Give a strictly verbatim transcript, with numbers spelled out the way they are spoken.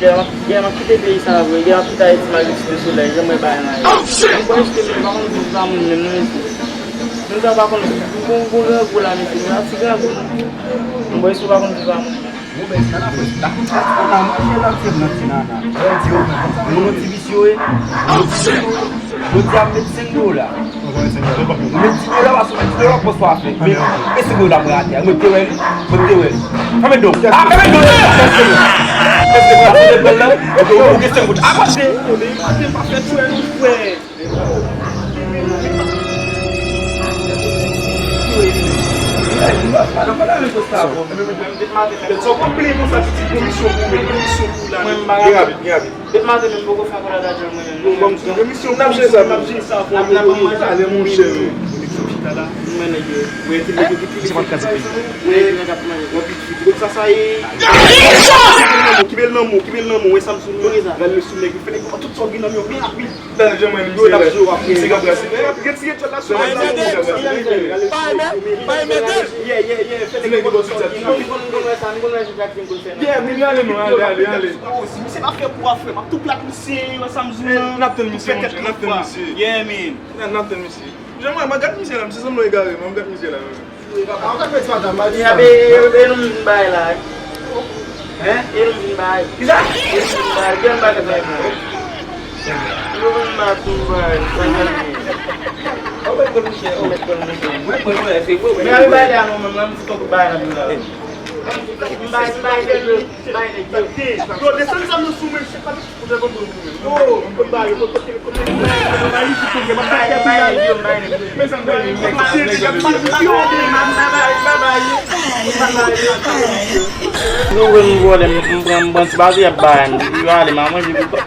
Gè, m ap, gè, m ap kite peyi sa a vre. Gè, m ap kite Ayiti malgre ti de solèy. Jan m wè bagay la ye. Mwen kwè èske moun pa konn viv pa moun menm non mesye. Moun sa pa konn, gon, gon grangou la mesye. Yon ti grangou. Mwen kwè èske ou pa konn viv pa moun menm. Bon, ben, sa la fè, la fè, la fè, la manje la, se nan ti nana. Mwen di yo, moun yon ti visye, yo di ap met senk dola. Ou met di dola, paske ou met di dola, pòs pa fè. Men, e senk dola mwen atè a, mwen te wè li, mwen te wè li. Fèmen do. Ah, fèmen do. Fèmen do. Fèmen do. Fèmen do. Ou gen senk goud. Avanse. Mwen m pa rapid, gen rapid. Depi maten menm poko fè akolad a djòl mwen menm non. N ap jere sa, n ap jere sa, fò n ap manje. Ale monchè. Mwen nèg yo. Wi, ti nèg yo ki pile. Wi, ti nèg ap manje. Bon, pitit, sa sa ye. Kibe l nan men w, kibe l nan men w, wè sa m sou men w. Gade l sou nèg yo, fè nèg yo tout sa w gen nan men w byen rapid. Yo n ap jwe w ap gen ti gen djòl la sou mwen. Yeah, yeah, yeah, fè nèg yo tout sa w gen nan men w. Yeah, men ale non, ale, ale, ale. Misye pa fè pou afè, m ap tou plat misye, wè sa m di w lan. N ap tann misye, monchè, n ap tann misye. Yeah, man. N ap tann misye. Jan mwen, mwen gad misye la, misye sanble yon egare, mwen gad misye la. Mwen gad misye la. Epi, e nou vin bay la. Hein? E nou vin bay. Kisa? E nou vin bay, gen bay kèk nèg la. Nou vin bay pou bay, sa gade. Ou mèt konn misye, ou mèt konn misye. Mwen konn mwen, se vre, mwen. Men al bay la non, menm la, m di tonton bay la, menm la. M bay, m bay nèg yo, m bay nèg yo. Yo, desann zam nan sou mwen, se pa. Nou wè m vòlè, m, m pran, m pran ti bagay, y ap bay m, yo ale, m a manje pou kò.